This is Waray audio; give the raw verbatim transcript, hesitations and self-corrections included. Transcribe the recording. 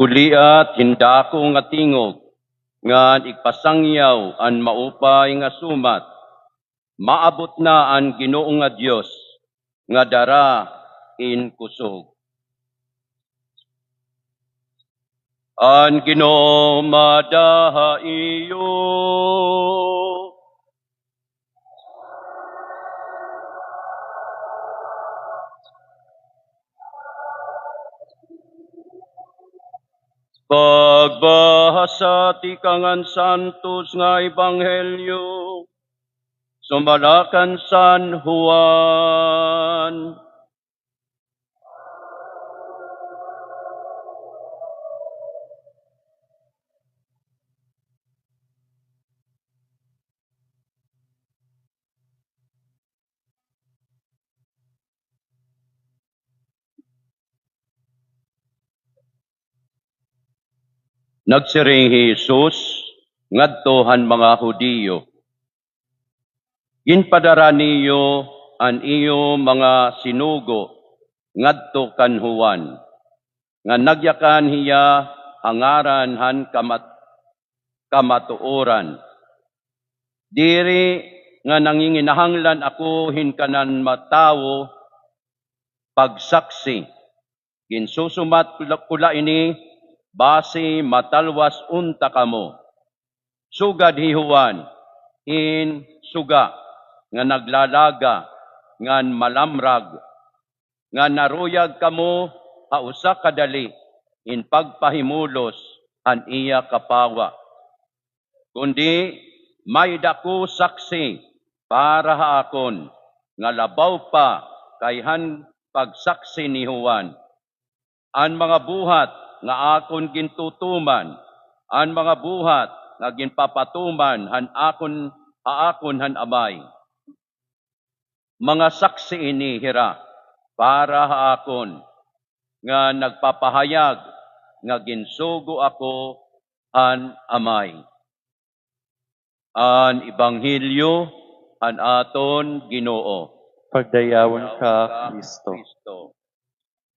Huliat hin dako nga tingog, ngan igpasangyaw an maupay nga sumat. Maabot na an Ginoo nga Dios, nga dara hin kusog. An Ginoo mada ha iyo. Pagbahasa tikang han Santos nga Ebanghelyo sumala kan San Juan. Nagsiring hi Jesus ngadto han mga Hudiyo, "Ginpadara niyo an iyo mga sinugo ngadto kan Juan, nga nagyakan hiya ha ngaran han kamat-, kamatuoran. Diri nga nanginginahanglan ako hin kanan matawo pagsaksi. Ginsusumat ko la, ko la ini basi matalwas unta kamo. Sugad hi Juan in suga nga naglalaga ngan malamrag, nga naruyag kamo ha usa ka dali in pagpahimulos han iya kapawa. Kundi may dako saksi para ha akon nga labaw pa kay han pagsaksi ni Juan. An mga buhat nga akon gintutuman, an mga buhat nga ginpapatuman han akon, ha akon han Amay, mga saksi ini hira para ha akon, nga nagpapahayag nga ginsugo ako han Amay." An Ebanghelyo han aton Ginoo. Pagdayawon ka, Kristo.